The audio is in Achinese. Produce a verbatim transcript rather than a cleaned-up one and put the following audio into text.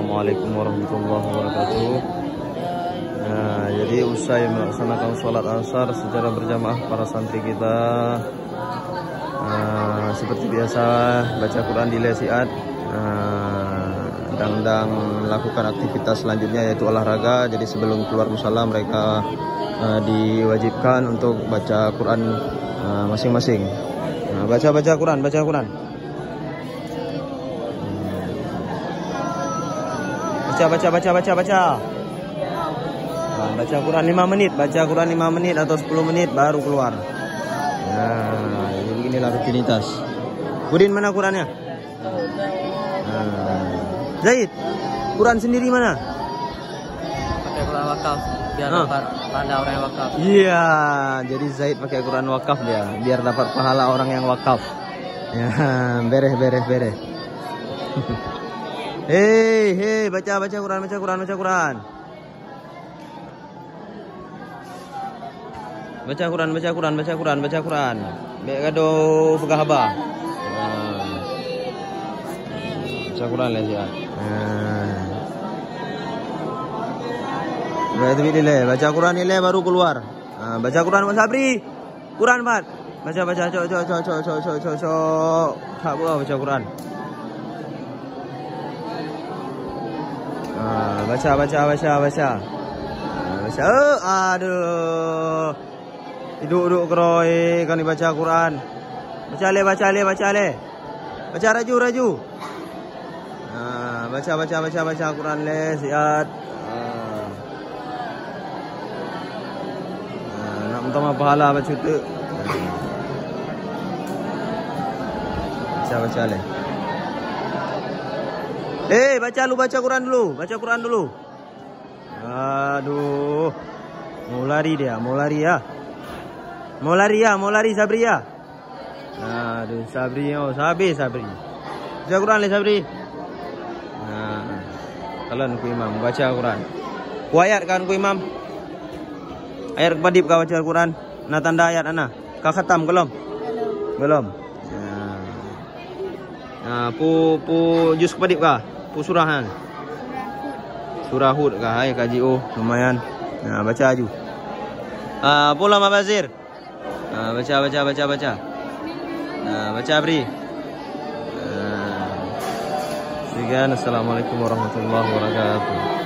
Assalamualaikum warahmatullahi wabarakatuh. Nah, jadi usai melaksanakan sholat asar secara berjamaah para santri kita, ah, seperti biasa baca Quran di lesiat, ah, dan, dan melakukan aktivitas selanjutnya yaitu olahraga. Jadi sebelum keluar musala mereka, ah, diwajibkan untuk baca Quran, ah, masing-masing. Nah, baca, baca Quran, baca Quran. Baca, baca, baca, baca, baca. Ha, baca Quran lima menit, baca Quran lima menit atau sepuluh menit baru keluar. Nah, jadi beginilah rutinitas. Udin, mana Qurannya? Nah. Zaid, Quran sendiri mana? Pakai Quran wakaf, biar Ha. dapat pahala orang yang wakaf. Iya, jadi Zaid pakai Quran wakaf dia, biar dapat pahala orang yang wakaf. Ya, beres, beres, beres. Hei, hei, baca, baca Quran, baca Quran, baca Quran. Baca Quran, baca Quran, baca Quran, baca Quran. Bèk gadoh peugah haba. Ha. Baca Quran lé siat. Ha. Baca Quran ilèe, baca Quran ilèe baru keluar. Ha, baca Quran, Mak Sabri. Quran, Mat. Baca, baca, cok, cok, cok. Tak apa, baca Quran. Ha, baca, baca, baca, baca. Ha, baca. Eh, aduh. Iduk-iduk keurôi, kan dibaca Quran. Baca lé, baca lé, baca lé. Baca laju, laju. Ha, baca, baca, baca, baca Quran lé, siat. Ha. Ha, nak meutamah pahala bacut teuk. Baca, baca lé. Eh, baca lu, baca Quran dulu. Baca Quran dulu. Aduh. Mau lari dia, mau lari ya. Mau lari ya, mau lari Sabri ya. Aduh, Sabri, oh, Sabri, Sabri. Baca Quran lé Sabri. Nah, kalon Teungku Imam baca Quran. Ku ayat kan Teungku Imam? Ayat kepadip ka baca Quran? Na tanda ayat ana? Ka khatam belum? Belum. Nah. Nah, pu, pu juz kepadip ka? Pu surah kan? Surah Hud ka, hai ka jiôh, lumayan. Nah, baca aju. Ah, pu lam Abazir. Ah, baca, baca, baca, baca. Nah, baca Abri. Nah. Sekian, assalamualaikum warahmatullahi wabarakatuh.